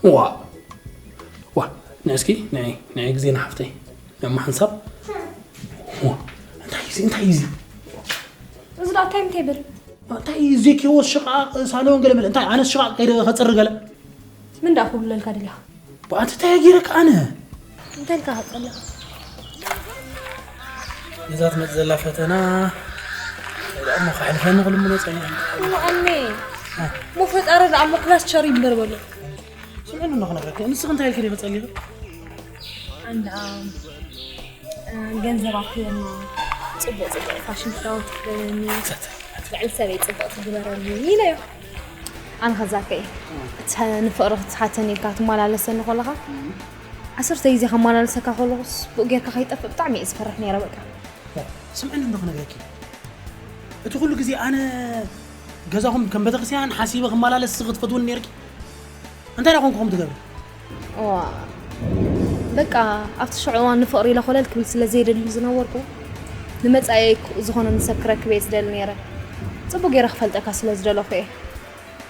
ዋ ዋ፣ ንዕስኪ ንዒ ንዒ፣ ግዜና ሓፍተይ። እማ ሓንሳብ። ዋ፣ እንታይ እዩ እዚ? እንታይ እዩ እዚ? እዚ ደኣ እንታይ እንታይ ይብል? እንታይ እዩ እዚ? ኪሮስ ሽቓቕ ሳሎን ገለ መለ። እንታይ ኣነስ ሽቓቕ ከይደ ከጽሪ ገለ? ምን ደኣ ክብለልካ ደሊኻ? ብኣንቲ እንታይ ገይረካ ኣነ? እንታይ ኢልካ ከጸልኻ? ነዛ ትመጽእ ዘላ ፈተና ደኣ እሞ ከሕልፈኒ ክልምኖ ጸኒሐ። እሞ ኣሜ፣ እሞ ፈጣሪ ደኣ እሞ ክላስ ቸር ይንበር በሎ። ስምዕኒ እንዶ ክነግረኪ፣ ንስኺ እንታይ ኢልኪ ዲኺ ጸሊኺ? ኣንዳ፣ እ፣ ገንዘብ ኣክለኒ፣ ጽቡቕ ጽቡቕ ፋሽን ክዳውንቲ ክደነኒ፣ ልዕሊ ሰበይ ጽብቕቲ ግበረኒ ኢለዮ። ኣነ ኸዛከ እየ። እቲ ንፍቕሪ ክትሓተኒ ኢልካ ትመላለሰኒ ከለኻ፣ ዓሰርተ ግዜ ከመላለሰካ ከለኹስ፣ ብኡ ጌርካ ከይጠፍእ ብጣዕሚ እየ ዝፈርሕ ነይረ በቃ። ስምዕኒ እንዶ ክነግረኪ፣ እቲ ኩሉ ግዜ ኣነ ገዛኹም ከም ቤተክርስትያን ሓሲበ ክመላለስ ክትፈትውኒ ነይርኪ። እንታይ ደኣ ኮንኩ ከምኡ ትገብሪ? እዋ፣ በቃ ኣብቲ ሽዑ እዋን ንፍቕሪ ኢለ ኮለል ክብል ስለ ዘይደሊ ዝነበርኩ፣ ንመጻኢየይ ክኡ ዝኾነኒ ሰብ ክረክብ እየ ዝደሊ ነይረ። ጽቡቕ ገይረ ክፈልጠካ ስለ ዝደለኹ እየ።